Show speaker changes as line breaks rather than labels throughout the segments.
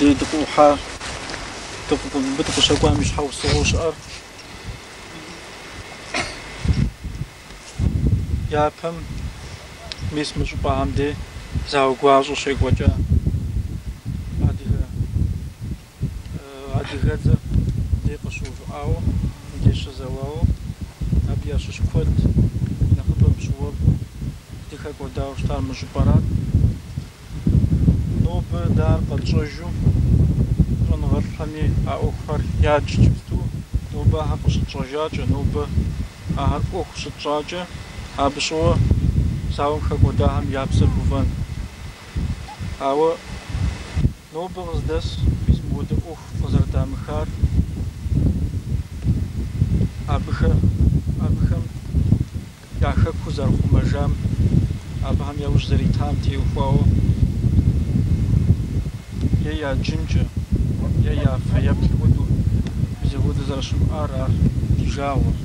Дэ дыкъыӏухьа, мыбы дыкъыщӏэкӏуам и щхьэусыгъуэу щыӏэр япэм мис мы щӏыпӏэхэм дей зауэ гуащӏэ щекӏуэкӏа адыгэ адыгэдзэр мыбдей къыщыувыӏауэ, мыбдей щызэуауэ, абы ящыщ куэд нэхъыбэм пщы-уэркъыу дыхэкӏуэдауэ щытар мы щӏыпӏэрат. Нобэ дэ ар къэтщӏэжу щӏэныгъэлӏхэми а ӏуэхухэр ядж иджыпсту. Нобэ ахэр къыщытщӏэжакӏэ, нобэ ахэр ӏуэху щытщӏакӏэ, абы щыгъуэ зауэм хэкӏуэдахэм я псэр гуфӏэн. Ауэ нобэ къыздэс мис мыуэдэ ӏуэху къызэрыдамыхар абыхэм я хэкур зэрыхъумэжам, абыхэм яужь зэритам теухуауэ е яджынкӏэ, е я фэеплъ хуэдэу мис апхуэдэ зэрыщымыӏар ар ди жагъуэщ.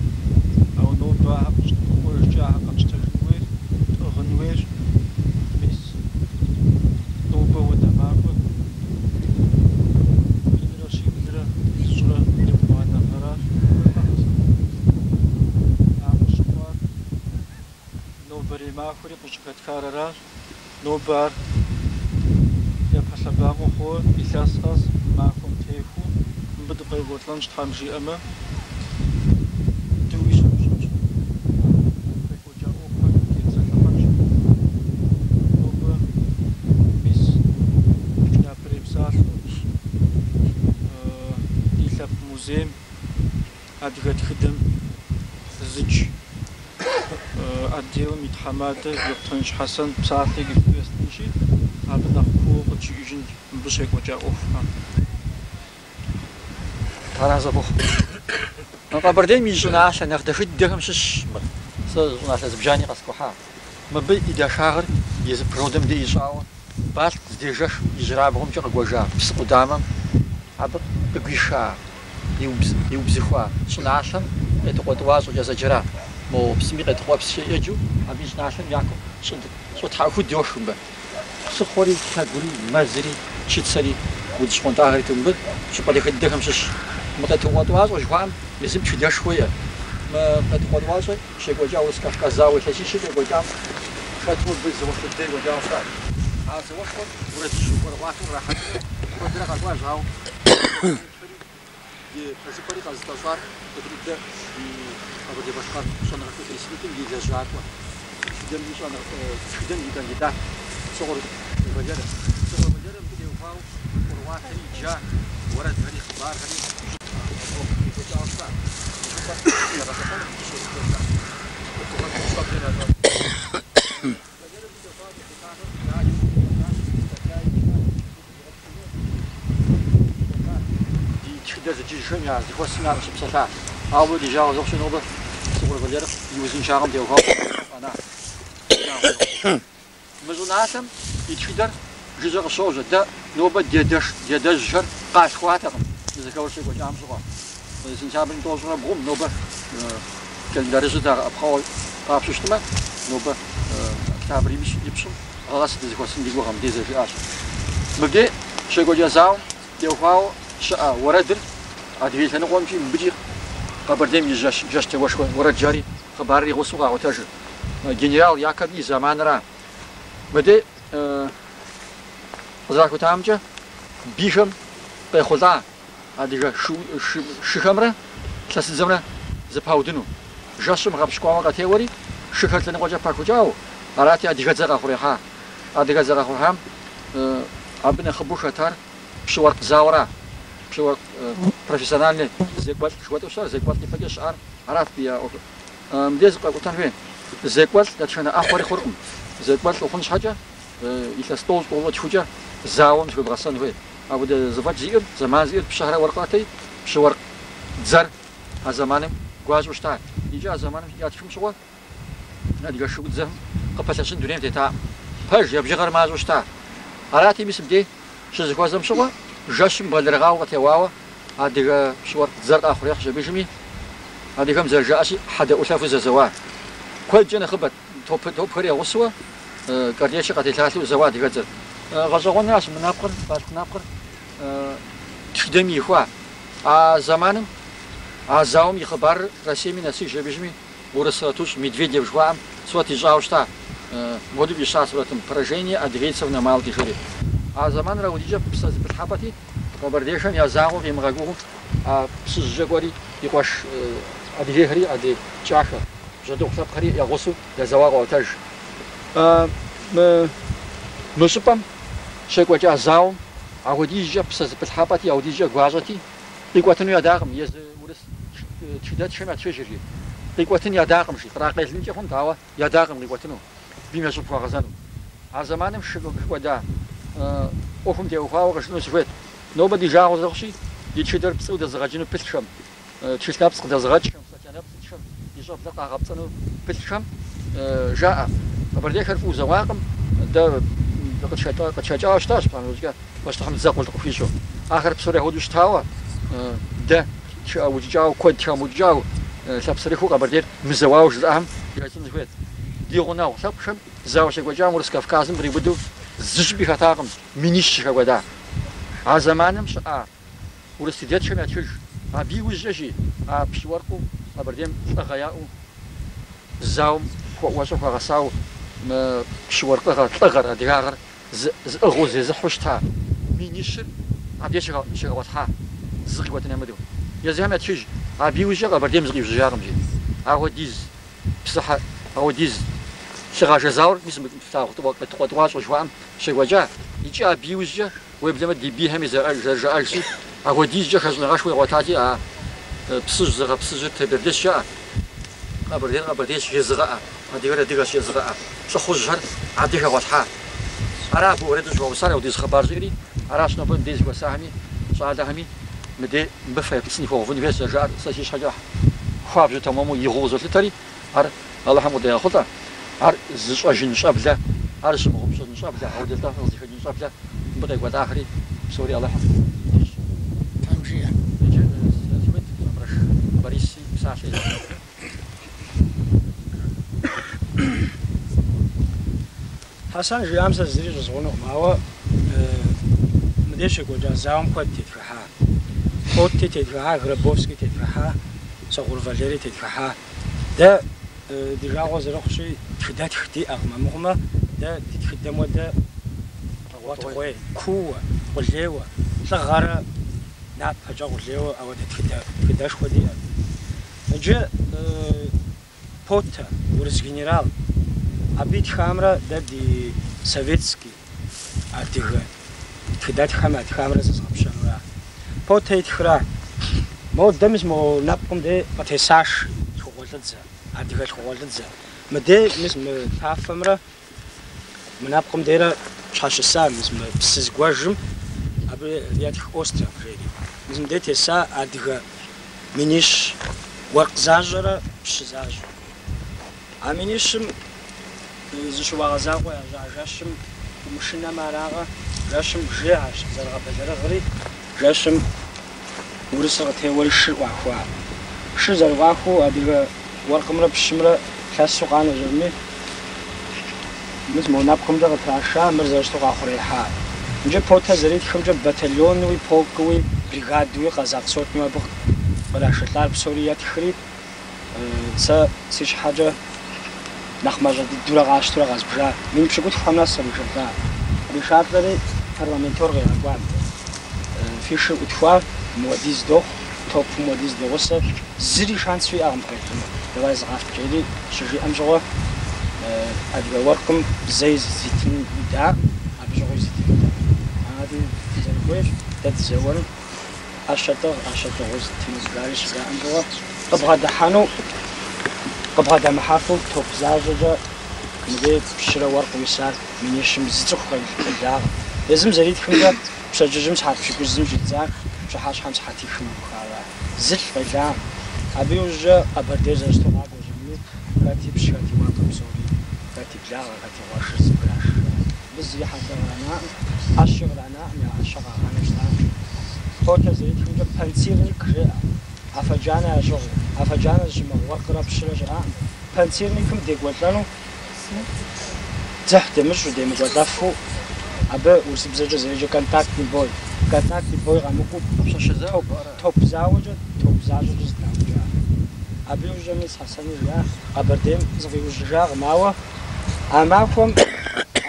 Ауэ нобэ ахэр къыщытпэкӏуэжкӏэ ахэр къэтщтэжын хуейщ, тӏыгъын хуейщ. Мис нобэ хуэдэ махуэ минрэ щиблрэ плӏыщӏрэ ебгъуанэ гъэращ. Ар къыщыхъуар нобэрей махуэри къыщӏыхэтхар аращ. Нобэ ар япэ лъэбакъуэ хъууэ илъэс къэс махуэм техуэу мыбы дыкъекӏуэлӏэнщ, Тхьэм жиӏэмэ, дыуи щыпщӏынщ. Къекӏуэкӏа ӏуэхухэм тепсэлъыхьынщ. Нобэ мис япэрей псалъэу ди лъэпкъ музейм адыгэ тхыдэм зыдж отделым и тхьэмадэ Ехъутэныдж Хьэсэн псалъэ иджыпсту естынщи, абы нэхъ кууэ къыджиӏэжынщ мыбы щекӏуэкӏа ӏуэхухэм.
Тхьэразэ фыхъу. Къэбэрдейм и щӏыналъэ нэхъ дахэ дыдэхэм щыщщ мыр. Сэ щӏыналъэ зыбжани къэскӏухьа. Мыбы и дахагъэр езы природэм де ищӏауэ, Балъкъ здежэх ижьырабгъумкӏэ къыгуэжа псы къудамэм абы къыгуиша иубзыхуа щӏыналъэм Къетыкъуэ тӏуащӏэкӏэ зэджэра. Мо псыми Къетыкъуэпскӏэ еджэу абы и щӏыналъэм яку щӏы тхьэӏухуд йох мыбы. Псыхъуэри, лъэгури, мэзри, чыцэри, удз щхъуантӏагъэри иту мыбы щӏыпӏэ дахэ дыдэхэм щыщщ. Мы Къетыкъуэ тӏуащӏэ жыхуаӏэм езым тхыдэшхуэ иӏэ. Мы Къетыкъуэ тӏуащӏэ щекӏуэкӏа Урыс-Кавказ зауэ илъэсищыр щекӏуэкӏам хэту мыбы зауэшхуэ дыдэ екӏуэкӏауэ щытащ. А зауэшхуэр уэрэдыжьу ӏуэрыӏуатэу кърахьэкӏыурэ куэдрэ къэкӏуащ, ауэ и пэжыпӏэри къэзытӏэщӏар фӏы дыдэ ди Къэбэрдей-Балъкъэр щӏэныгъэхутэ институтым и лэжьакӏуэ, тхыдэм и тхыдэм и кандидат Сокъур Валерэ. Сокъур Валерэ мыбы теухуауэ ӏуэрыӏуатэри иджа, уэрэдхэри, хъыбархэри къекӏуэкӏауэ щыта. Мы щӏыпӏэр ягъэлъэпӏэну къыщызэхуэса ӏуэхугъуэр щӏэблэм ящӏэну. Валерэ мыбы теухуауэ къихутахэр радиом къигъуэтащ, статья итхащ. Ди тхыдэр зыджыжхэм я зэхуэсым ар къыщыпсэлъа. Ауэ ди жагъуэ зэрыхъущи, нобэ Сокъур Валерэ и узыншагъэм теухуауэ къэна. Мы щӏыналъэм и тхыдэр жыжьэ къыщожьэ. Дэ нобэ ди адэш, ди адэжьхэр къалъхуатэкъым мы зэхэуэр щекӏуэкӏам щыгъуэ. Сентябрым тӏощӏрэ бгъум нобэ календарыжьыр дагъэӏэпхъуауэ. Къапщтэу щытмэ, нобэ октябрым и пщӏым гъэ къэс дызэхуэсын ди гугъэ мыбдей зэрыжиӏащ. Мыбдей щекӏуэкӏа зауэм теухуауэ щыӏэ уэрэдыр адыгей лъэныкъуэмкӏи мыбыкӏи Къэбэрдейм и жэщ теуэшхуэ уэрэд жари хъыбарыр и гъусэу къаӏуэтэжыр. Генерал Яков и зэманыра. Мыбдей къызэрахутамкӏэ, бийхэм къехъулӏа адыгэ шыхэмрэ лъэсыдзэмрэ зэпаудыну. Жэщым гъэпщкӏуауэ къатеуэри, шыхэр лъэныкъуэкӏэ пахукӏауэ, арати адыгэдзэ къахъурехьа. Адыгэдзэ къахъурехьам абы нэхъыбэу хэтар пщы-уэркъ зауэра. Пщы-уэркъ профессиональный зекӏуэлӏ жыхуэтӏэу щытар, зекӏуэлӏ ипэкӏэ щыӏар арат абы я ӏуэхур. Мыбдеж зыкъэкӏутэн хуей. Зекӏуэлӏ дэтхэнэ ӏэхъуэри хъуркъым. Зекӏуэлӏ ухъун щхьэкӏэ илъэс тӏощӏ, тӏощӏрэ тхукӏэ зауэм зыхуебгъэсэн хуей. Апхуэдэ зэфӏэкӏ зиӏэр, зэман зиӏэр пщыхэрэ уэркъэти, пщы-уэркъ дзэр а зэманым гуащӏэу щыта. Икӏи а зэманым ятхым щыгъуэ адыгэ шуудзэм къыпэлъэщын дунейм тетакъым. Пэж, я бжыгъэр мащӏэу щыта. Арати, мис мыбдей щызэхуэзэм щыгъуэ, жэщым бэлэрыгъауэ къытеуауэ адыгэ пщы-уэркъ дзэр къахъурехьщ абыжми, адыгэм зэрыжаӏэщи, хьэдэӏулъэфу зэзэуа. Куэдкӏэ нэхъыбэт. Топхэр я гъусэуэ картечыр къателъалъэу зэуа адыгэдзэр. Гъэщӏэгъуэнращ мы нэпкъыр, Балъкъ нэпкъыр тхыдэм ихуа. А зэманым а зауэм и хъыбарыр Россиеми нэсыж абыжми урыс сурэтыщӏ Медведев жыхуаӏэм сурэт ищӏауэ щыта. Мыпхуэдэу фӏища сурэтым Поражение адыгейцев на Малке жери. А зэманыр апхуэдизкӏэ псэ зэпылъхьэпӏэти, къэбэрдейхэм я закъуэ къимыгъэгугъыу а Псыжькӏэ кӏуэри ди къуэш адыгейхэри адрей кӏахэ. Бжьэдыгъу лъэпкъхэри я гъусэу язэуа къаӏуэтэж. Мы щӏыпӏэм щекӏуэкӏа зауэм апхуэдизкӏэ псэ зэпылъхьэпӏэти, апхуэдизкӏэ гуащӏэти, къикӏуэтыну ядакъым, езы урыс тхыдэтххэм ятхыжыр, жи. Къикӏуэтын ядакъым, жи. Къракъелынкӏэ хъунт, ауэ ядакъым къикӏуэтыну, бийм я щӏыб хуагъэзэну. А зэманым щыхэкӏуэда ӏуэхум теухуауэ къыжысӏэну сыхуейт. Нобэ ди жагъуэ зэрыхъущи, ди тхыдэр пцӏыуэ дэзыгъэджыну пылъхэм, Тхылъ нэпцӏ къыдэзыгъэкӏхэм, статья нэпцӏ зытххэм, ди щӏэблэр къагъэпцӏэну пылъхэм жаӏэ, Къэбэрдейхэр фӏыуэ зэуакъым, дэ къытхэкӏауэ щытащ, псалъэм щхьэкӏэ, пащтыхьым дзэ къулыкъу хуищӏу. Ахэр псори апхуэдэу щытауэ, дэ тхаукӏыкӏауэ, куэд тхамыукӏыкӏауэ, лъапсэрыхыу Къэбэрдейр мызэуауэ жызыӏэхэм жесӏэну сыхуейт. Ди гъунэгъу лъэпкъхэм зауэ щекӏуэкӏам Урыс-Кавказым къриубыдэу зы щӏыпӏи хэтакъым, минищ щыхэкӏуэда. А зэманым щыӏа Урыс тхыдэтххэм ятхыж, абы иужькӏэ, жи, а пщы-уэркъыу Къэбэрдейм лӏыгъэ яӏэу, зауэм хуэӏуэщӏэу хуагъэсауэ мы пщы-уэркъыгъэр, лӏыгъэр, адыгагъэр зыӏыгъыу зезыхьэу щыта минищыр абдеж щыхэгъуэлъхьа, зы къикӏуэтын ямыдэу. Езыхэм ятхыж, абы иужькӏэ Къэбэрдейм зыкъиужьыжакъым, жи. Апхуэдиз псыхьэ, апхуэдиз лъыгъажэ зауэр мис мы флъагъу Къетыкъуэ тӏуащӏэ жыхуаӏэм щекӏуэкӏа, икӏи абы иужькӏэ Уеблэмэ ди бийхэми зэрыжаӏэжщи, апхуэдизкӏэ хэщӏыныгъэшхуэ игъуэтати, а Псыжь зыгъэпсыжьыр Тебердыщ жаӏэ, Къэбэрдейр Къэбэрдейщ жезыгъэӏэ, адыгэр адыгэщ жезыгъэӏэ лӏыхъужьхэр абдей хэгъуэлъхьа. Ара абы уэрэдыр щӏыхуаусар, апхуэдиз хъыбар щӏиӏэри, аращ нобэ мыбдей зэхуэсахэми, щӏалэхэми мыдей мыбы фэеплъ сын хуэгъэувын хуейщ зэрыжаӏэр сэ си щхьэкӏэ хуабжьу тэмэму игъуэу къызолъытэри, Ар Алыхьым къыдегъэхъулӏэ, ар зыщӏэжын щӏэблэ, ар зыщымыгъупщэжын щӏэблэ, ауэдэ лӏыгъэ къызыхэкӏын щӏэблэ мыбы къекӏуэлӏахэри псори Алыхьым дищӏ.
Тхьэм жиӏэ.
Иджы сыхуейт Абрэш Бориси псалъэ езгъэтыну.
Хьэсэн жиӏам сэ зыри щӏызгъунукъым, ауэ мыдей щекӏуэкӏа зауэм куэд тетхыхьа. Потти тетхыхьа, Грабовский тетхыхьа, Сокъур Валерий тетхыхьа. Дэ ди жагъуэ зэрыхъущи, тхыдэтх диӏэкъым, амыхъумэ, дэ ди тхыдэм хуэдэ гъуэтыгъуей, кууэ, къулейуэ, лӏыгъэрэ напэкӏэ къулейуэ ауэдэ тхыдэ, тхыдэшхуэ диӏэкъым. Иджы Потто, урыс генерал, абы итхамрэ дэ ди советский адыгэ тхыдэтххэм ятхамрэ зэзгъэпщэнура. Потто итхра, модэ мис мо нэпкъым дей къытесаш лъхукъуэлӏыдзэ, адыгэ лъхукъуэлӏыдзэ. Мыдей мис мы тафэмрэ мы нэпкъым дейрэ щхьэщыса мис мы псы зыгуэжым абы етх остров жери. Мис мыдей теса адыгэ минищ уэркъ защӏэрэ пщы защӏэ. А минищым зы щыуагъэ закъуэ ящӏа жэщым умышынэмэ арагъэ, жэщым бжыгъэщ зэрыгъэбэлэрыгъри, жэщым урысыр къытеуэри шыр ӏуахуа. Шыр зэрыӏуахуу адыгэ уэркъымрэ пщымрэ. Лъэсу къанэжырми, мис мо нэпкъымкӏэ къытраша, мыр зэрыщыту къахъуреихьа. Иджы Потто зэритхымкӏэ батальонуи, полкыуи, бригадуи, къэзакъ сотню абы кърашэлӏар псори етхри, сэ си щхьэкӏэ нэхъ мащӏэ дыдэурэ къасщтурэ къэзбжа. 8,000 нэс къришэлӏа. Къришалӏэри парламентер къигъэкӏуа мыбы. Фи шыр ӏутхуа, мыуэдиз дохъу, топым мыуэдиз ди гъусэ, зыри шанс фиӏэкъым фыкъелыну, давай зыкъафт жери щыжиӏэм щыгъуэ, адыгэ уэркъым зэи зитын идаӏым, абы щыгъуи зитын идаӏым. Ади фызэрыхуейщ, дэ дызэуэну, ӏэщэ тӏыгъ, ӏэщэ тӏыгъыу зыттыну жари щыжаӏэм щыгъуэ, къыбгъэдыхьэну, къыбгъэдэмыхьэфу топ защӏэкӏэ мыдей пщырэ уэркъыу исар минищым зы цӏыху къелакъым. Езым зэритхымкӏэ, пщэдджыжьым сыхьэт пщыкӏузым щӏидза, пщыхьэщхьэм сыхьэтихым иухауэ. Зылӏ къелакъым. Абы иужькӏэ Къэбэрдейр зэрыщыту къакӏуэщ абыми, хэт ипщ, хэт и уэркъыр псори, хэт и благъэ, хэт и къуэшыр зэбграшыжа. Абы зыри хьэдэ къранаӏым, ӏэщи къранаӏым, я ӏэщэ къагъанэу щытакъым. Потто зэритхымкӏэ панцирник жеӏэ, афэ джанэ ящыгъыу, афэ джанэ зыщымыгъ уэркърэ пщырэ щыӏакъым. Панцирникым декӏуэлӏэну дзыхь дымыщӏу, демыкӏуэлӏэфу, абы урысыбзэкӏэ зэреджэ контактный бой. Контактный бой къэмыкӏуэу топ зауэкӏэ, топ защӏэкӏэ зэтраукӏа. Абы иужькӏэ мис Хьэсэни жиӏа, Къэбэрдейм зыкъиужьыжакъым, ауэ а махуэм,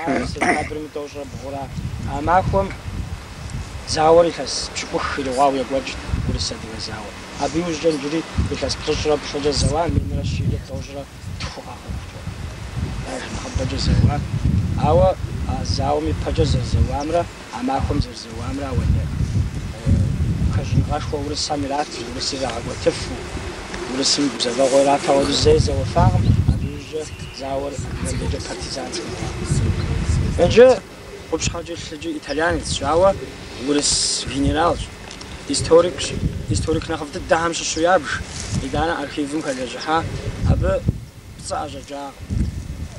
ар сентябрым и тӏощӏрэ бгъура, а махуэм зауэр илъэс пщыкӏух иригъуауэ екӏуэкӏт, урыс-адыгэ зауэр. Абы иужькӏэ иджыри илъэс плӏыщӏрэ плӏыкӏэ зэуа, минрэ щийрэ тӏощӏрэ тху къэхъухукӏэ. Даже нэхъыбэкӏэ зэуа. Ауэ а зауэм ипэкӏэ зэрызэуамрэ а махуэм зэрызэуамрэ ауэдэ хэщӏыныгъэшхуэ урысхэм ират, урысыр ирагъэкӏуэтыфу, урысым гузэвэгъуэ ират, ауэдэу зэи зэуэфакъым, абы иужькӏэ зауэр адыгэм дежкӏэ партизанскэ хъуа. Иджы къупщхьэкӏи лъыкӏи итальянецщ, ауэ урыс генералщ, историкщ, историк нэхъыфӏ дыдэхэм щыщу ябж, итӏанэ архивым хэлэжьыхьа, абы пцӏы ӏэщӏэкӏакъым.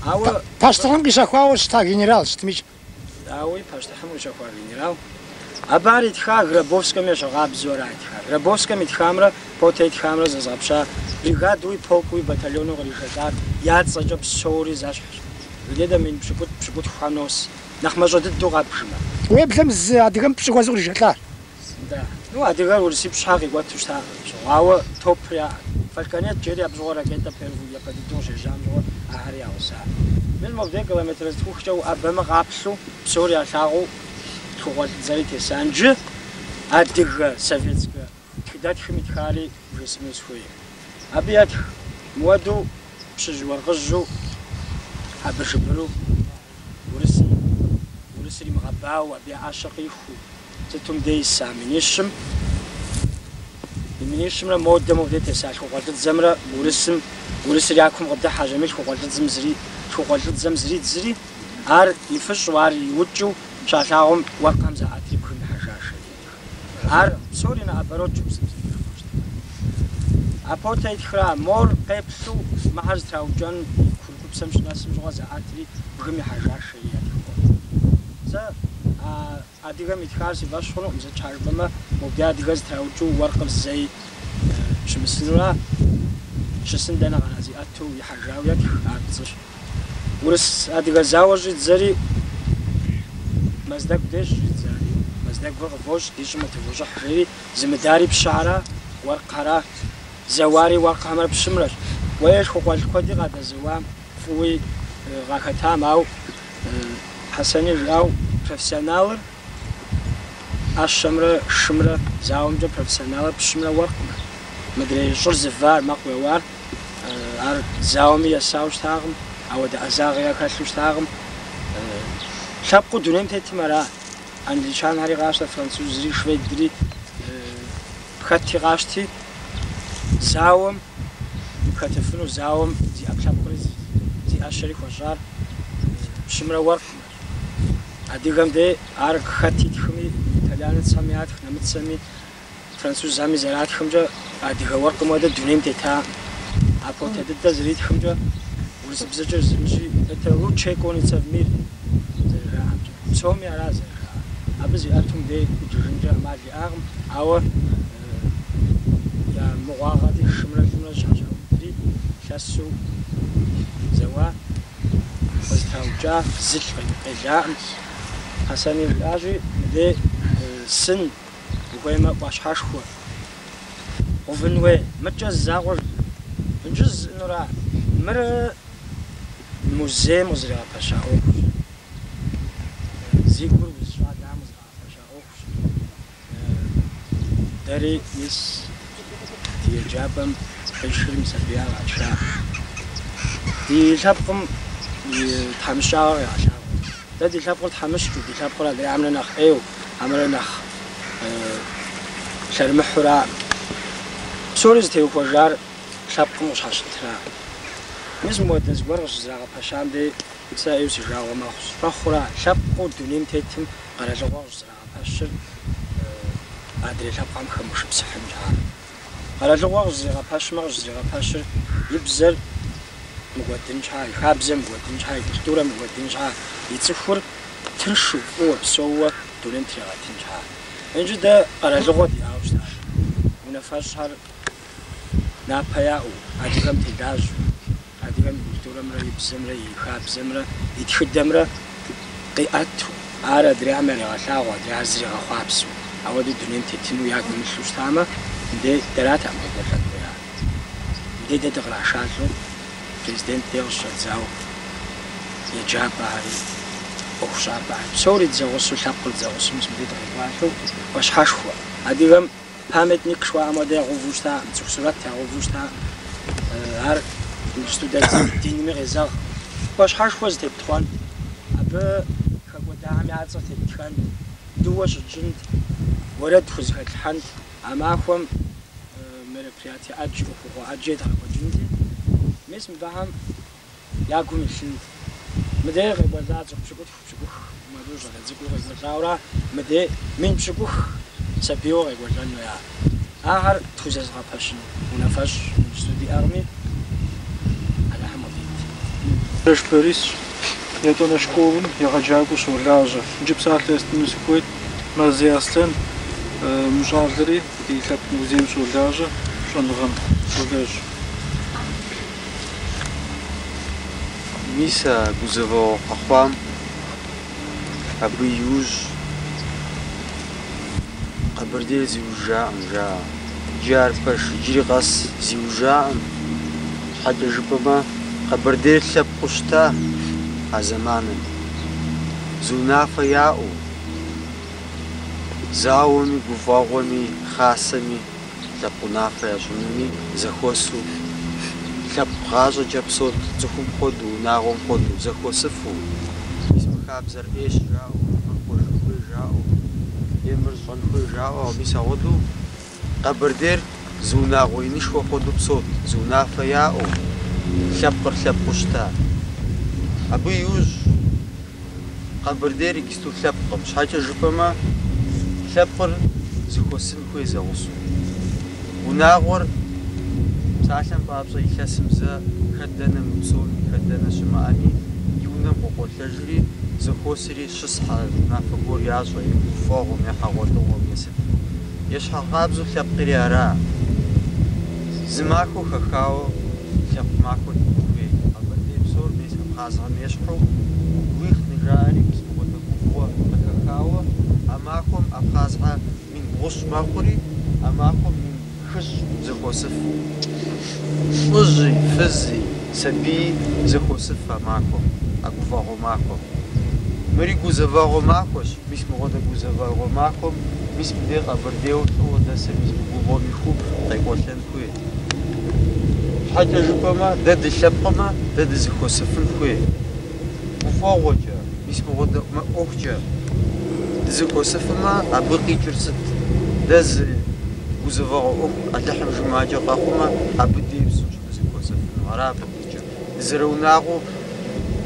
Ауэ
Пащтыхьым къищэхуауэ щыта генерал щытмикӏ.
Дауи, пащтыхьым къищэхуа генерал. Абы ар итха Грабовскэм ещхьыркъабзэу ара итха. Грабовскэм итхамрэ Потто итхамрэ зэзгъэпща бригадуи, полкуи, батальону къришэлӏар я цӏэкӏэ псори зэщхьщ. Где-то мин пщыкӏутӏ, пщыкӏутхухэм нос. Нэхъ мащӏэ дыдэу къэбжмэ.
Уеблэм зы адыгэм пщӏы хуэзэу къришэлӏар.
Да. Ну, адыгэр урысипщӏхьэ къикӏуэту щытакъым абы щыгъуэ, ауэ топыр яӏэт. Фальконет жери абы щыгъуэ ракетэ первый япэ дыдэу къыщежьам щыгъуэ ахэр ягъуса. Мис мобдей километр зытхухкӏэ уӏэбэмэ къаплъу, псори ялъагъуу лъхукъуэлӏыдзэри теса. Иджы адыгэ советскэ тхыдэтхым итхари бжесӏэну сыхуей. Абы етх, мыуэду пщыжь уэркъыжьу, хьэбыршыбыру урысым, урысыр имыгъэбауэу, абы я ӏэщэ къихуу, сыту мыбдей иса минищым, и минищымрэ модэ мобдей теса лъхукъуэлӏыдзэмрэ урысым, урысыр я кум къыдыхьэщ, ами лъхукъуэлӏыдзым зри, лъхукъуэлӏыдзэм зридзри, ар ифыщӏу, ар иукӏыу щалъагъум уэркъхэм заӏэтри бгым ихьэжащ, жери етх. Ар псори наоборот урысыбзэкӏэ жыпӏэу щытмэ. А Потто итхра, мор къеплъу мыхьэр зытраукӏэн и курыкупсэм щынэсым щыгъуэ заӏэтри бгым ихьэжащ, жери етх Потто. Сэ а адыгэм итхар си фӏэщ хъунукъым, сыт щхьа жыпӏэмэ, мобдей адыгэ зытраукӏыу уэркъыр зэи щымысынура, щысын дэнэ къэна зиӏэту ихьэжауэ етх, ар пцӏыщ. Урыс-адыгэ зауэр щӏидзэри Мэздэгу деж щӏидзари, Мэздэгухэр къывощӏ, ди щӏым къытывощӏыхь, жери зымыдари пщыхьэра, уэркъхьэра, зэуари уэркъхэмрэ пщымрэщ. Уей, лъхукъуэлӏ куэди къадэзэуам, фӏыуи къахэтам, ауэ Хьэсэни жиӏау профессионалыр ӏэщэмрэ шымрэ зауэмкӏэ профессионалыр пщымрэ уэркъымрэ. Мыдрей щӏыр зывар, мэкъу еуар Ар зауэми есауэ щытакъым, ауэдэ ӏэзагъи яхэлъу щытакъым. Лъэпкъыу дунейм тетым ара. Англичанхэри къащтэ, французри, шведри, хэти къащти, зауэм хэтыфыну, зауэм зи ӏэпкълъэпкъри зи ӏэщэри хуэщӏар пщымрэ уэркъымрэщ. Адыгэм дей ар хэт итхми, итальянецхэми ятх, нэмыцэми, Французхэми зэратхымкӏэ, адыгэ уэркъым хуэдэ дунейм тетакъым. А Потто дыдэ зэритхымкӏэ, урысыбзэкӏэ жысӏэнщи, это лучшая конница в мире зэрыжаӏэмкӏэ. Псоми ара зэрыжаӏэр. Абы зиӏэту мыбдей ӏукӏыжынкӏэ ӏэмал иӏакъым, ауэ я мыгъуагъэти шымрэ лӏымрэ щхьэщаудри лъэсу. Зэуа, къызэтраукӏа, зылӏ къелаӏым. Хьэсэни жиӏащи, мыдей сын, ухуеймэ, ӏуащхьэшхуэ гъэувын хуей. Мыдкӏэ зы закъуэ иджы жысӏэнура, мыр музейм къызэригъэпэща ӏуэхущ. Зи гур уз щӏалэхэм къызэрагъэпэща ӏуэхущ. Дэри мис ди еджапӏэм къишри мис абы ягъэтша. Ди лъэпкъым и тхьэмыщкӏагъэр къегъэлъагъуэ. Дэ ди лъэпкъыр тхьэмыщкӏэу, ди лъэпкъыр адрейхэмрэ нэхъ ӏейуэ, хьэмэрэ нэхъ лъэрымыхьураӏым. Псори зытеухуэжар лъэпкъым къыщхьэщытра. Мис мыуэдэ зыгуэр къыщызэрагъэпэщам дей сэ ӏейуэ си жагъуэ мэхъу. Щӏэхъура, лъэпкъыу дунейм тетым къэралыгъуэ къыщызэрагъэпэщыр адрей лъэпкъхэм хэмышыпсыхьын щхьа. Къэралыгъуэ къыщызэригъэпэщмэ, къыщызэригъэпэщыр и бзэр мыкӏуэдын щхьа, и хабзэр мыкӏуэдын щхьа, и культурэр мыкӏуэдын щхьа, и цӏыхур тыншу, фӏыуэ, псэууэ дунейм тригъэтын щхьа. Иджы дэ къэралыгъуэ диӏауэ щытащ. Унафэщӏхэр напэ яӏэу, адыгэм телажьэу, адыгэм и культурэмрэ и бзэмрэ и хабзэмрэ и тхыдэмрэ къиӏэту, ар адрейхэм яригъэлъагъуу, адрейхэр зригъэхъуапсэу, ауэдэу дунейм тетыну я гум илъу щытамэ, мыдей дэратэкъым къекӏуэлӏэн хуеяр. Мыдей дэ дыкърашалӏэу президент дей къыщыщӏэдзауэ еджапӏэхэри, ӏуэхущӏапӏэхэри, псори дызэгъусэу, лъэпкъыр дызэгъусэу мис мыдей дыкъекӏуалӏэу ӏуащхьэшхуэ. Адыгэм Памятник жыхуаӏэм хуэдэ ягъэуву щытаӏым, цӏыху сурэт ягъэуву щытаӏым. Ар иджыпсту дэ динми къезэгъ. ӏуащхьэшхуэ зытептхъуэнт, абы хэкӏуэдахэм я цӏэр теттхэнт, дыуэ щытщӏынт, уэрэд хузэхэтлъхьэнт. А махуэм мероприятие ӏэджи, ӏуэхугъуэ ӏэджи едгъэкӏуэкӏынти, мис мыбыхэм я гум илъынт. Мыдей къекӏуэлӏа цӏыху пщыкӏутху, пщыкӏух, мыуэду щӏалэ цӏыкӏуу къекӏуэлӏауэра, мыдей 10,000 сабийуэ къекӏуэлӏэн хуея. Ахэр тхузэзыгъэпэщын унафэщӏ иджыпсту диӏэкъыми, Алыхьым къыдит.
Рэш Борисщ, етӏуанэ школым егъэджакӏуэу щолажьэ. Иджы псалъэ естыну сыхуейт Мэрзей Аслъэн, мы щӏалэри ди лъэпкъ музейм щолажьэ, щӏэныгъэм щолэжь.
Мис а гузэвэгъуэ къэхъуам абы иужь Къэбэрдейр зиужьаӏым, жаӏэ. Иджы ар пэж, иджыри къэс зиужьаӏым. Щхьэкӏэ жыпӏэмэ, Къэбэрдейр лъэпкъыу щыта а зэманым. Зы унафэ яӏэу, зауэми, гуфӏэгъуэми, хасэми, лъэпкъ унафэ ящӏынуми зэхуэсу, лъэпкъ гъащӏэкӏэ псэут цӏыхум хуэдэу, унагъуэм хуэдэу, зэхуэсыфу, мис мы хабзэр ӏейщ жаӏэу, мыр хъуэжын хуей жаӏэу, е мыр щӏэн хуей жаӏэу, мис апхуэдэу Къэбэрдейр зы унагъуэ инышхуэ хуэдэу псэут, зы унафэ яӏэу, лъэпкъыр лъэпкъыу щыта. Абы иужь Къэбэрдейр иджысту лъэпкъым, щхьэкӏэ жыпӏэмэ, лъэпкъыр зэхуэсын хуей зэгъусэу. Унагъуэр, псалъэм папщӏэ, илъэсым зэ хэт дэнэ мыпсэуми, хэт дэнэ щымыӏэми, и унэм къокӏуэлӏэжри, зэхуосри щысхьэ унафэ гуэр ящӏэ, е гуфӏэгъуэм, е хьэгъуэлӏыгъуэм, е сытым. Ещхьыркъабзэу лъэпкъри ара. Зы махуэ хэхауэ лъэпкъ махуэ диӏэн хуей. Къэбэрдей псор мес абхъазхэм ещхьу гуихъны жаӏэри мис мыгъуэдэ губгъуэ къыхэхауэ а махуэм абхъазхьэ 300 мэхъури, а махуэм 400 зэхуосыф. Лӏыжьи, фызи, сабии зэхуосыф а махуэм, а гуфӏэгъуэ махуэм. Мыри гузэвэгъуэ махуэщ, мис мыгъуэдэ гузэвэгъуэ махуэм, мис мыдей къэбэрдейуэ лӏыуэ дэсыр мис мы губгъуэм ихуу къекӏуэлӏэн хуей. Щхьэкӏэ жыпӏэмэ, дэ дылъэпкъымэ, дэ дызэхуэсыфын хуей. Гуфӏэгъуэкӏэ, мис мыгъуэдэ ӏуэхукӏэ дызэхуэсыфымэ, абы къикӏыр сыт? Дэ зы гузэвэгъуэ ӏуэху Алыхьым жимыӏэкӏэ къэхъумэ, абы дей псынщӏэу дызэхуэсыфыну. Ара абы къикӏыр. Дызэрыунагъуэу,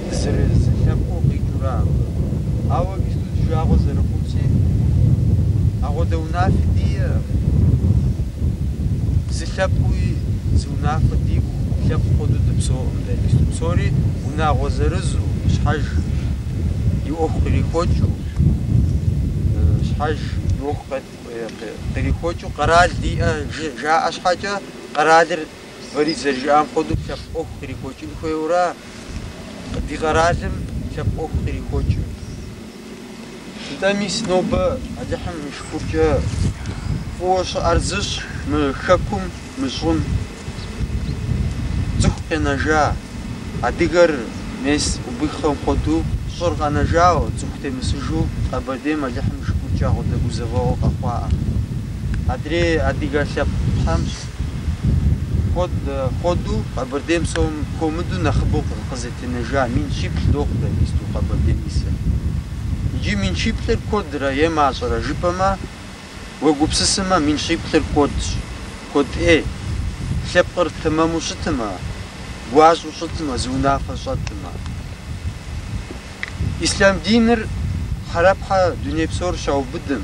дызэрызылъэпкъыу къикӏыура абы. Ауэ иджысту ди жагъуэ зэрыхъунщи, апхуэдэ унафи диӏэ. Зы лъэпкъыуи зы унафэ диӏэу, лъэпкъ хуэдэу дыпсэукъым дэ иджысту. Псори унагъуэ зырызу, щхьэж и ӏуэху кърихуэкӏыу, щхьэж и ӏуэху кърихуэкӏыу къэрал диӏэ жаӏэ щхьэкӏэ, къэралыр Борис зэрыжиӏам хуэдэу лъэпкъ ӏуэху кърихуэкӏын хуейуэра, ди къэралым лъэпкъ ӏуэху кърихуэкӏыу. Нтӏэ, мис нобэ Алыхьым и шыкуркӏэ фӏыуэ щыӏэр зыщ, мы хэкум, мы щӏым цӏыху къенэжа, адыгэр мес убыххэм хуэдэу щӏыр къэнэжауэ, цӏыху темысыжу Къэбэрдейм Алыхьым и шыкуркӏэ апхуэдэ гузэвэгъуэ къэхъуаӏым. Адрей адыгэ лъэпкъхэм хуэдэу Къэбэрдейм псом хуэмыдэу нэхъыбэу къызэтенэжа 400 дохъу дэ иджысту Къэбэрдейм исыр. Иджы 400-р куэдрэ е мащӏэрэ жыпӏэмэ, уегупсысымэ, 400-р куэдщ, куэд ӏей. Лъэпкъыр тэмэму щытымэ, гуащӏэу щытымэ, зы унафэ щӏэтымэ. Ислъам диныр хьэрэпхьэ дуней псор щаубыдым,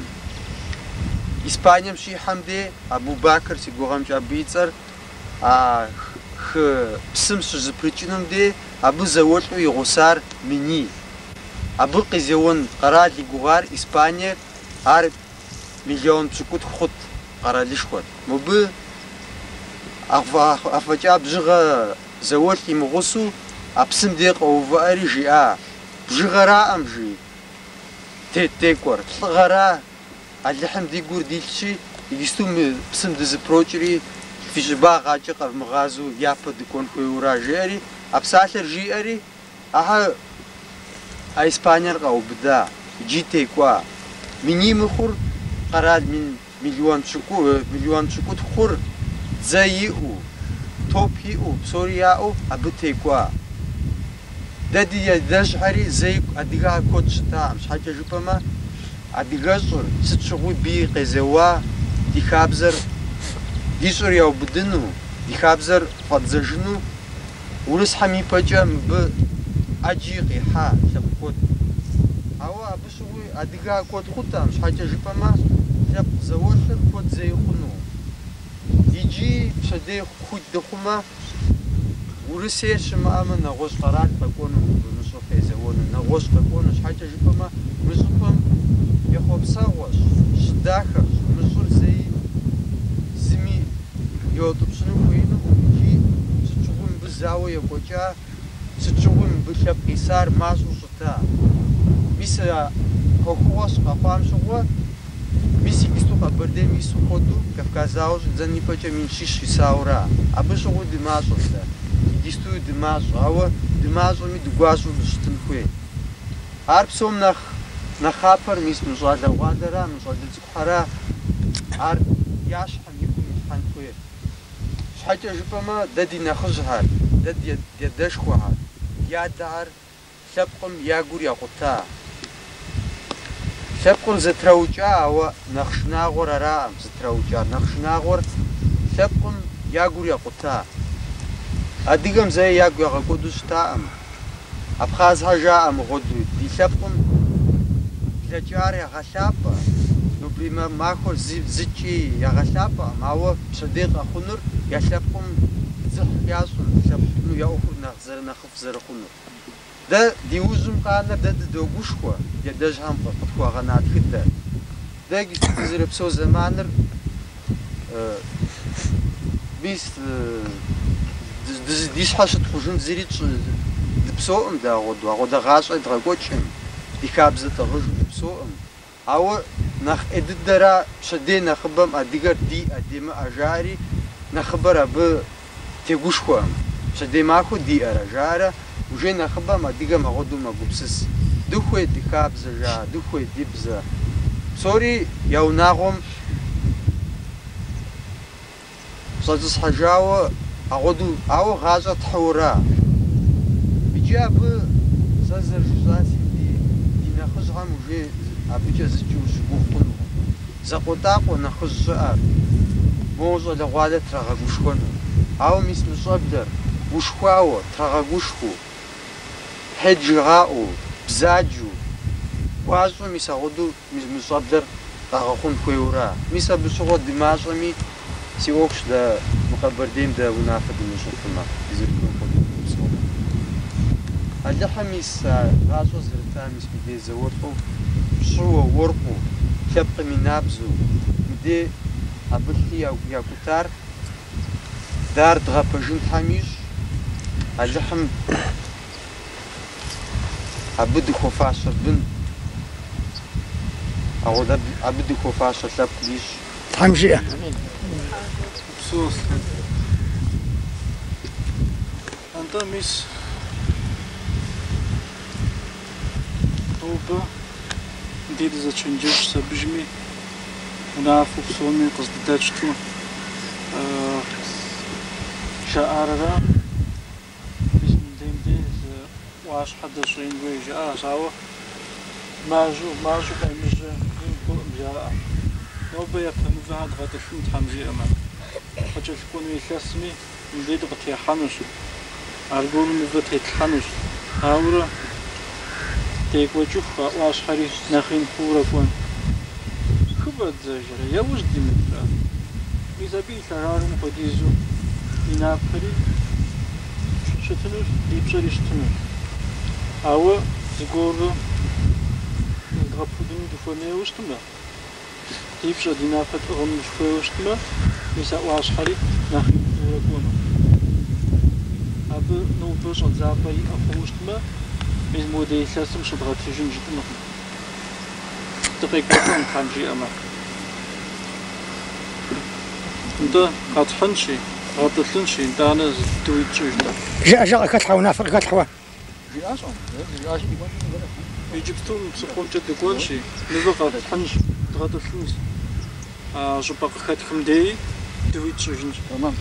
Испанием щихьэм де Абу Бакр, си гугъэмкӏэ абы и цӏэр, а хы псым щызэпрыкӏынум де абы зауэлӏу и гъусар миний. Абы къизэуэн къэрал и гугъар Испаниер, ар 80 000 хъут къэралышхуэт. Мыбы афӏэкӏа бжыгъэ зауэлӏ имыгъусэу а псым де къэувыӏэри жиӏа, бжыгъэраӏым, жи, текӏуэр, лӏыгъэра, Алыхьым ди гур дилъщи, иджысту мы псым дызэпрокӏри, фи щӏыбагъ акӏэ къэвмыгъазэу япэ дыкӏуэн хуейуэра, жиӏэри, а псалъэр жиӏэри, ахьэ а Испаниер къаубыда, иджы текӏуа. Миний мыхъур къэрал 80 000 хъур дзэ иӏэу, топ иӏэу, псори яӏэу абы текӏуа. Дэ ди адэжьхэри зэи адыгэхэр куэд щытаӏым, щхьэкӏэ жыпӏэмэ, адыгэщӏыр сыт щыгъуи бий къезэуа, ди хабзэр ди щӏыр яубыдыну, ди хабзэр фӏэдзэжыну, урысхэм ипэкӏэ мыбы ӏэджи къихьа лъэпкъ куэд. Ауэ абы щыгъуи адыгэхэр куэд хъутэкъым, щхьэкӏэ жыпӏэмэ, лъэпкъ зауэлӏыр куэд зэи хъуну. Иджы пщэдей хуит дыхъумэ, Урысейр щымыӏэмэ, нэгъуэщӏ къэрал къэкӏуэну мыбы мы щӏыр къезэуэну, нэгъуэщӏ къэкӏуэну, щхьэкӏэ жыпӏэмэ, мы щӏыпӏэм ехъуэпсэгъуэщ, щыдахэщ, мы щӏыр зэи зыми иутӏыпщыну хуеинукъым икӏи сыт щыгъуи мыбы зауэ екӏуэкӏа, сыт щыгъуи мыбы лъэпкъ исар мащӏэу щыта. Мис а ӏуэхугъуэ щыкъэхъуам щыгъуэ, мис иджысту Къэбэрдейм ису хуэдэу Кавказ зауэ щӏидзэн ипэкӏэ 700 исауэра. Абы щыгъуи дымащӏэт дэ, иджыстуи дымащӏэ, ауэ дымащӏэми дыгуащӏэу дыщытын хуей. Ар псом нэхъ нэхъапэр мис мы щӏалэгъуалэра, мы щӏалэ цӏыкӏухьэра, ар я щхьэм и гум илъхьэн хуейр. Щхьэкӏэ жыпӏэмэ, дэ ди нэхъыжьхэр, дэ ди адэшхуэхэр, ди адэхэр лъэпкъым я гур якъута. Лъэпкъыр зэтраукӏа, ауэ нэхъ шынагъуэр араӏым зэтраукӏар. Нэхъ шынагъуэр лъэпкъым я гур якъута. Адыгэм зэи ягу ягъэкӏуэду щытаӏым. Абхъазхэр жаӏэ мыгъуэду, ди лъэпкъым блэкӏар ягъэлъапӏэ, нобэрей махуэр зыкӏи ягъэлъапӏэкъым, ауэ пщэдей къэхъунур я лъэпкъым дзыхь ящӏым, лъэпкъым я ӏуэхур нэхъ зэрынэхъыфӏ зэрыхъунур. Дэ ди ужьым къанэр дэ дыдогушхуэ, ди адэжьхэм къытхуагъэна тхыдэр. Дэ иджысту дызэрыпсэу зэманыр мис ди щхьэ щытхъужын зыри дыпсэуӏым дэ агъуэду, агъуэдэ гъащӏэ дгъэкӏуэкӏым, ди хабзэ тӏыгъыжу дыпсэуӏым. Ауэ нэхъ ӏей дыдэра пщэдей нэхъыбэм адыгэр диӏэ, димыӏэ жаӏэри, нэхъыбэр абы тегушхуэӏым. Пщэдей махуэ диӏэрэ жаӏэрэ, уже нэхъыбэм адыгэм агъуэду мэгупсыс. Дыхуей ди хабзэ жаӏэ, дыхуей ди бзэ. Псори я унагъуэм щӏэтӏысхьэжауэ агъуэду, ауэ гъащӏэр тхьыура. Иджы абы сэ зэрыжысӏаси, ди нэхъыжьхэм уже абыкӏэ зыкӏи ущыгугъ хъунукъым. Закъуэтӏакъуэ нэхъыжь щыӏэр, моуэ щӏалэгъуалэ трагъэгушхуэну. Ауэ мис мы щӏэблэр гушхуауэ, трагъэгушхуэу, хьет жрагъэӏэу, бзаджэу, гуащӏэу мис агъуэду мы щӏэблэр къагъэхъун хуейуэра. Мис абы щыгъуэ дымащӏэми, си ӏуэхущ дэ мы Къэбэрдейм дэ унафэ дымыщӏыфымэ, дызэрыхуейм хуэдэу дымыпсэумэ. Алыхьым мис а гъащӏэ зэрыта мис мыдей зауэлӏу, пщыуэ, уэркъыу, лъэпкъым и набзэу, мыдей абы лъы якӏутар. Дэ ар дгъэпэжын Тхьэм ищӏ, Алыхьым абы дыхуэфащэ бын, абы дыхуэфащэ лъэпкъ дищӏ.
Тхьэм жиӏэ.
Упсэу, Аслъэн. Нтӏэ, мис нобэ дэ дызэчэнджэщ сабыжьми, унафэу псоми къыздыдэтщту жаӏар ара. Мис мыдей мыдей зы ӏуащхьэ дэщӏеин хуей жаӏащ, ауэ мащӏэу, мащӏэу къемыжьэ ин хъуӏым жаӏэ. Нобэ япэ мывэхэр дгъэтӏылъын Тхьэм жиӏэмэ. Къыкӏэлъыкӏуэну илъэсми мыдей дыкъытехьэнущ, аргуэру мывэ тетлъхьэнущ. Ауэрэ декӏуэкӏыху а ӏуащхьэри нэхъ ин хъуурэ кӏуэн. Хыфӏэддзэжрэ, яужь димытрэ? Мис абы и лъагагъым хуэдизу ди напэри щытынущ, ди пщӏэри щытынущ. Ауэ зыгуэру зыдгъэпудыну дыхуэмейуэ щытмэ, ди пщӏэ, ди напэ тӏыгъыну дыхуейуэ щытмэ, мис а ӏуащхьэри нэхъ ин хъуурэ кӏуэну. Абы нобэ щӏэдзапӏэ иӏэ хъууэ щытмэ, мис модэ илъэсым щыдгъэтыжын жытӏынукъым. Дыкъекӏуэлӏэн Тхьэм жиӏэмэ. Нтӏэ, къэтхьынщи, дгъэтӏылъынщи, итӏанэ дыуи тщӏыжынщ.
Жыӏэ, жыӏэ, къыхэлъхьэ, унафэ къыхэлъхьэуэ.
Иджыпсту мы псыхъуэмкӏэ дыкӏуэнщи, мывэ къэтхьынщ, дгъэтӏылъынщ. А щӏыпӏэ къыхэтхым деи дыуи тщӏыжынщ.
Тэмэм.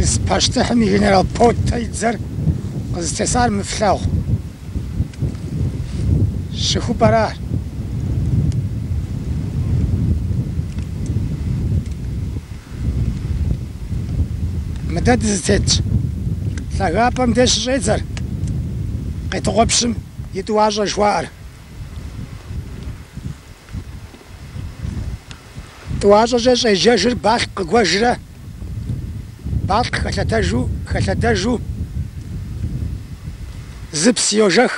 Урыс пащтыхьым и генерал Потто и дзэр къызытесар мы флъагъу щыхупӏэра. Мыдэ дызытет лъагапӏэм деж щыщӏедзэр Къетыкъуэпщым и тӏуащӏэ жыхуаӏэр. Тӏуащӏэкӏэ щӏеджэжыр Балъкъ къыгуэжрэ Балъкъ хэлъэтэжу, хэлъэдэжу зыпс йожэх.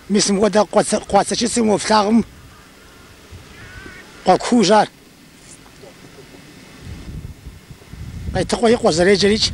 Мис мыпхуэдэ къуацэчыцым уэ флъагъум къуэ куущ ар. Къетыкъуэ и къуэ зэреджэрикӏ.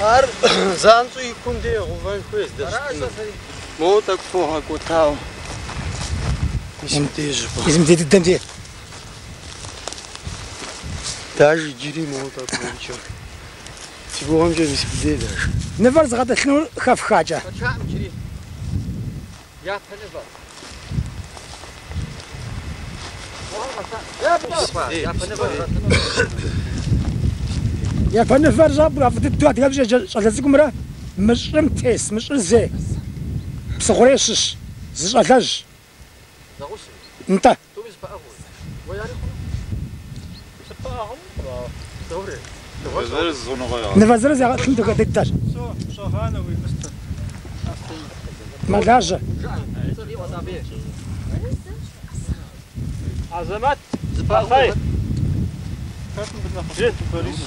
Ар занщӏэу и кум деж гъэувэн хуей здэщытынур. Моуэ тӏэкӏу хуэгъэкӏуэтауэ. Мис мыбдеж щӏыпӏэ.
Мис мыбдей дыдэм де.
Даже иджыри моуэ тӏэкӏу моукӏэ. Си гугъэмкӏэ мис мыбдей даже.
Нывэр зыгъэтӏылъынур хэфхакӏэ.
Хэтхаӏым иджыри. Япэ нывэ.
Япэ нывэр щӏэпӏу афӏы дыдэу адыгэбзэкӏэ еджэ щӏалэ цӏыкӏумрэ мы щӏым тес, мы щӏыр зей Псыхъурей щыщ зы щӏалэжь. Нтӏэ. Нывэ зырыз ягъэтӏылъым дахэ дыдэщ. Мэлажьэ.
Азэмэт, Ахъей.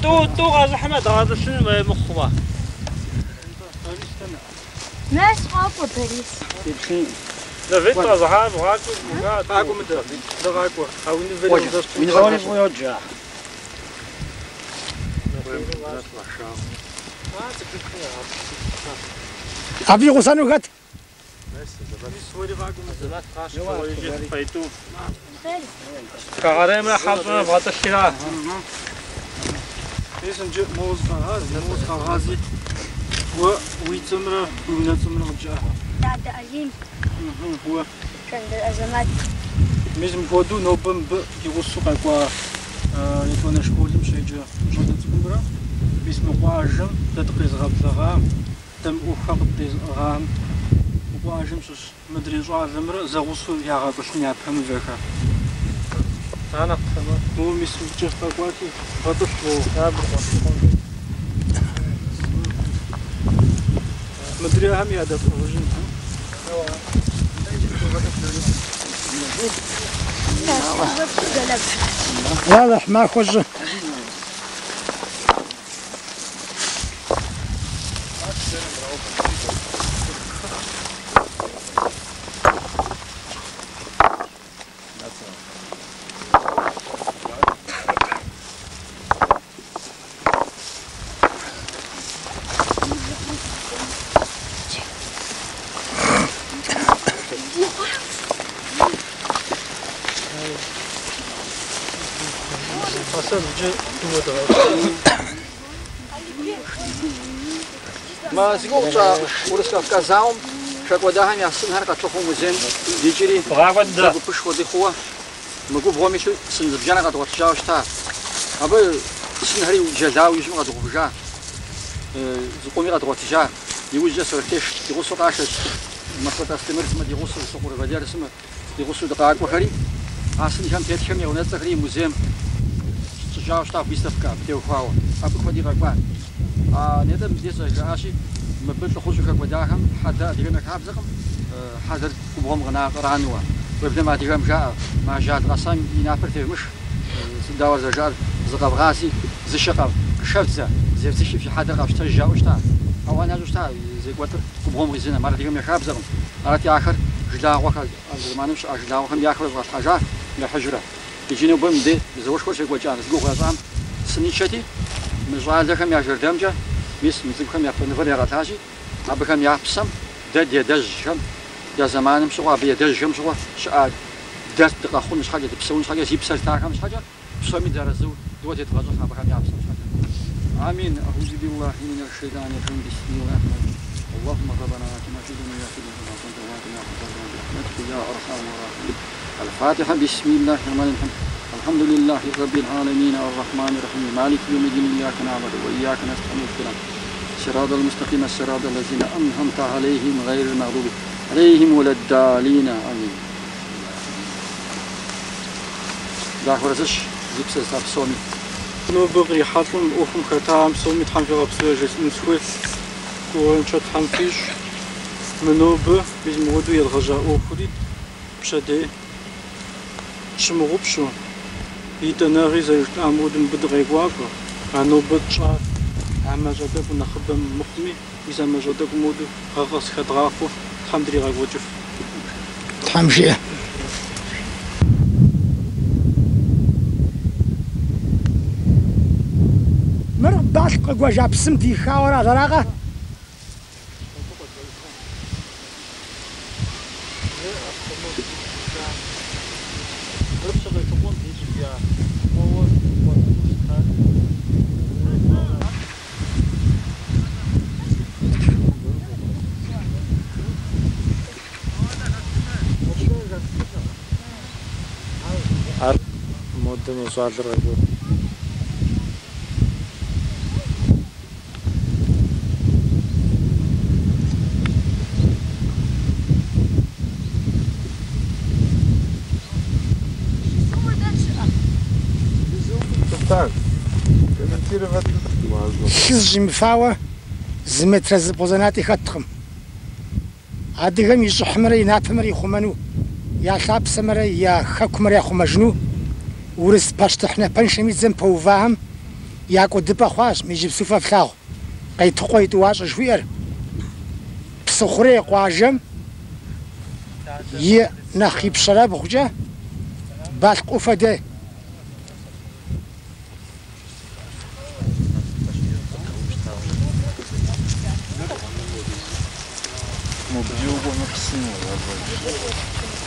Тӏу, тӏу къэзыхьмэ, дгъэтӏылъын мыхъумэ.
Нэс къакӏуэ, Борис.
Нывитӏ къэзыхьар бгъакӏуэ, къакӏуэ мыдэ. Дыгъакӏуэ. А уи нывэри узэщтын.
Псори фӏыуэ йоджэ.
Абы и гъусэну хэт?
Хэгъэреймрэ хьэщӏэмрэ бгъэтӏылъра. Мис иджы моуэ зыкъэгъази, моуэ зыкъэгъази. Уэ уи цӏэмрэ уи унэцӏэмрэ къыджыӏэ.
Дадэ Алим.
Уэ.
Жэндыр Азэмэт.
Мис мыпхуэдэу нобэ мыбы ди гъусэу къэкӏуа етӏуанэ школым щеджэ щӏалэ цӏыкӏумрэ мис мы къуажэм дэ дыкъезыгъэблэгъа, дэ мы ӏуэхухэр къыддезыӏыгъам мы къуажэм щыщ мыдрей щӏалэмрэ зэгъусэу ягъэтӏылъын япэ мывэхэр. Моуэ мис мыбыкӏэ къэкӏуати, гъэтӏылъ моуэ. Мыдрейхэм ядэфӏыгъыжын.
Алыхь махуэ щӏы.
Мы зи гугъу тщӏа Урыс-Кавказ зауэм хэкӏуэдахэм я сынхэр къэтлъыхъуэу музейм дикӏри
Бгъакӏуэ дыдэ.
Гупышхуэ дыхъууэ мы губгъуэм илъу сын зыбжанэ къэдгъуэтыжауэ щыта. Абы сынхэри джэлауэ иужьым къэдгъувыжа, зыкъоми къэдгъуэтыжа. Иужькӏэ сурэттех ди гъусэу къашэщ Махуэлӏ Астемыр сымэ ди гъусэу, Сокъур Валер сымэ ди гъусэу дыкъакӏуэхэри, а сынхэм тетхэм я унэцӏэхэри музейм щытщӏыжауэ щыта выставкэ абы теухуауэ. Абы куэди къэкӏуа. А нетӏэ мыбдеж зэрыжаӏащи, мыбы лӏыхъужьу хэкӏуэдахэм хьэдэ адыгэм я хабзэкъым, хьэдэр губгъуэм къына кърануэ. Уеблэмэ адыгэм жаӏэ, мы ажал къэсам и напэр тевмых, дауэ зэрыжаӏэр, зыкъэвгъази, зы шэ къыхэвдзэ, зевдзыхи фи хьэдэр къэфщтэж жаӏэу щыта. Ауан ящӏу щыта зекӏуэлӏыр губгъуэм къизынэм, ар адыгэм я хабзэкъым. Арати, ахэр жылагъуэхэр, а зэманым щыӏа жылагъуэхэм яхьурэ щӏалъхьэжа яхьыжурэ. Иджы нобэ мыбдеж зауэшхуэр щекӏуэкӏа зи гугъу ящӏам сыничэти, мы щӏалэхэм я жэрдэмкӏэ, мис мы цӏыкӏухэм япэ нывэр ягъэлъащи, абыхэм я псэм дэ ди адэжьхэм я зэманым щыгъуэ, абы и адэжьхэм щыгъуэ щыӏа дэ дыкъэхъун щхьэкӏэ, дыпсэун щхьэкӏэ, зи псэр зытахэм щхьэкӏэ, псоми дыарэзыу дыуэ тедгъэщӏыхь абыхэм я псэм щхьэкӏэ. Амин. أعوذ بالله من الشيطان الرجيم. بسم الله الرحمن الرحيم. اللهم ربنا آتنا في الدنيا حسنة وقنا عذاب النار برحمتك يا أرحم الراحمين. الفاتحة. بسم الله الرحمن الرحيم. الحمد لله رب العالمين الرحمن الرحيم مالك يوم الدين إياك نعبد وإياك نستعين اهدنا الصراط المستقيم الصراط الذين أنعمت عليهم غير المغضوب عليهم ولا الضالين آمين. Дахуэрэзыщ зи псэ зыта псоми.
Нобэ кърихьэлӏэу мы ӏуэхум хэтахэм псоми Тхьэм фигъэпсэу яжесӏэну сыхуейт. Фӏыгъуэншэ Тхьэм фищӏ. Мы нобэ мис мыуэду едгъэжьа ӏуэхури пщэдей тщымыгъупщэу, итӏанэгъи зэрыжытӏам хуэдэу мыбы дыкъекӏуалӏэ. А нобэ тщӏар а мащӏэ тӏэкӏу нэхъыбэ мыхъуми, мис а мащӏэ тӏэкӏум хуэдэу гъэ къэс хэдгъахъуэу Тхьэм дригъэкӏуэкӏыф.
Тхьэм жиӏэ. Мыр Балъкъ къыгуэжа псым дихауэ аракъэ?
Мыр псы къилъыхъуэм дищӏыжа моуэ къуэ цӏыкӏуу щытар. Ар модэм я щӏалэр къекӏуэкӏ.
Так, комментировать можно.
Лъы зыщӏимыфауэ зы метрэ зэбгъузэнатӏи хэткъым. Адыгэм и щӏыхьымрэ и напэмрэ ихъумэну, я лъапсэмрэ я хэкумрэ яхъумэжыну урыс пащтыхь напэншэм и дзэм пэувахэм я кӏуэдыпӏэ хъуащ мы иджыпсту фэ флъагъу Къейтыкъуэ и тӏуащӏэ жыхуиӏэр. Псыхъурей къуажэм и нэхъ ипщэрэбгъукӏэ Балъкъ ӏуфэ дей.
Мобдей укӏуэмэ псынэ абы.